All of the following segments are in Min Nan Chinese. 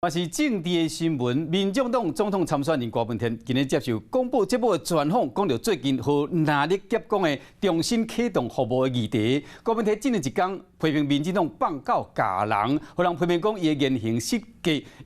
嘛是政治的新聞，民眾黨總統參選人柯文哲今日接受廣播節目的專訪，講著最近予藍綠夾攻的重新啟動服貿的議題。柯文哲這兩一工批評民進黨放狗咬人，予人批評講伊的言行失格。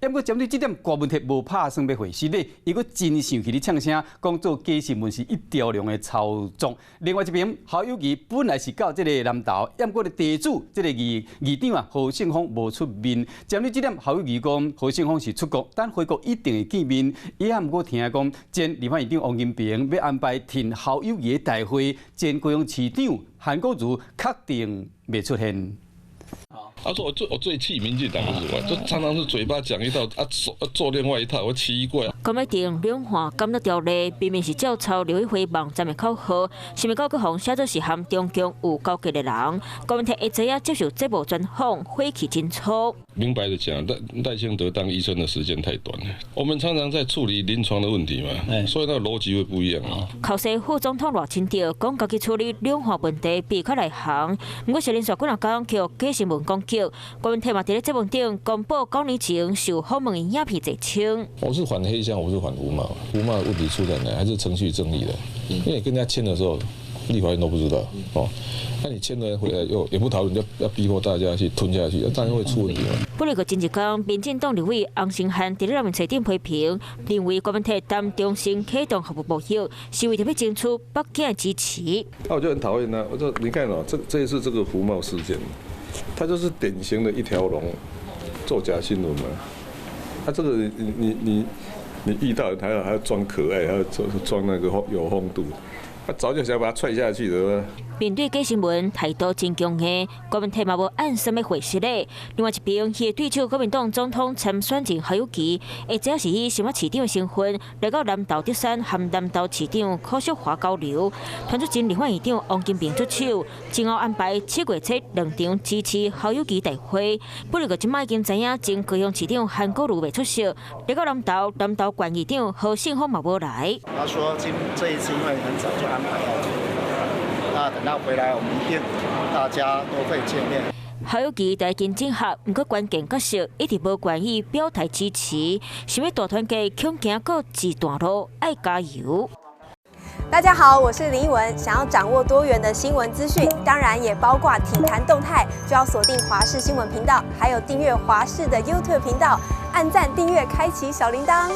不過針對這點，柯文哲無拍算欲回實咧，伊閣真生氣咧嗆聲，講做假新聞是一條龍的操作。另外一邊，侯友宜本來是到這个南投，不過咧地主這个議議長啊何勝峰無出面。針對這點，侯友宜講何勝峰是出國，等回國一定會見面。伊也毋過聽講，前立法院長王金平欲安排挺侯友宜的大會，前高雄市長韓國瑜確定袂出現。他說我最氣民進黨是什麼？就常常是嘴巴講一套，啊做另外一套，我奇怪。講欲定兩岸監督條例，明明是照抄陸委會網站的口號，想袂到閣予人寫做是和中共有勾結的人。柯文哲下晝仔接受節目專訪，火氣真粗。明白的講，賴清德當醫生的時間太短了。我們常常在處理臨床的問題嘛，所以那個邏輯會不一樣啊。口西副總統賴清德講，家己處理兩岸問題比較內行，毋過是連續幾若工予假新聞攻擊。柯文哲嘛佇咧節目頂公布9年前受訪問的影片澄清。我是反黑箱，我是反服貿。服貿的問題出在哪？還是程序正義的？因為跟人家簽的時候，立法院都不知道哦。那你簽了回來又也不討論，就要逼迫大家去吞下去，當然會出問題嘛。不過前一工，民進黨立委洪申翰佇咧內面冊頂批評，認為柯文哲談重新啟動服務貿易，是為著欲爭取北京的支持。那我就很討厭啦！我說你看哦，這一次這個服貿事件，它就是典型的一條龍做假新聞嘛。他這個你遇到還要裝可愛，還要裝那個有風度。他早就想把他踹下去的。面對假新聞態度真強硬，柯文哲嘛無按啥物回實咧。另外一邊，伊的對手國民黨總統參選人侯友宜，下晝是以新北市長的身份來到南投竹山，和南投市長柯淑華交流。傳出前立法院長王金平出手，前後安排7月7兩場支持侯友宜大會。不過，這擺已經知影前高雄市長韓國瑜袂出席，來到南投，南投縣議長何勝峰嘛無來。他說今這一次因為很早就安排好，那等到回來，我們一定大家都會見面。侯友宜台經整合，毋過關鍵角色一直無願意表態支持，想欲大團結恐驚閣一段路，愛加油。大家好，我是林奕文。想要掌握多元的新聞資訊，當然也包括體壇動態，就要鎖定華視新聞頻道，還有訂閱華視的 YouTube 頻道，按讚、訂閱、開啟小鈴鐺。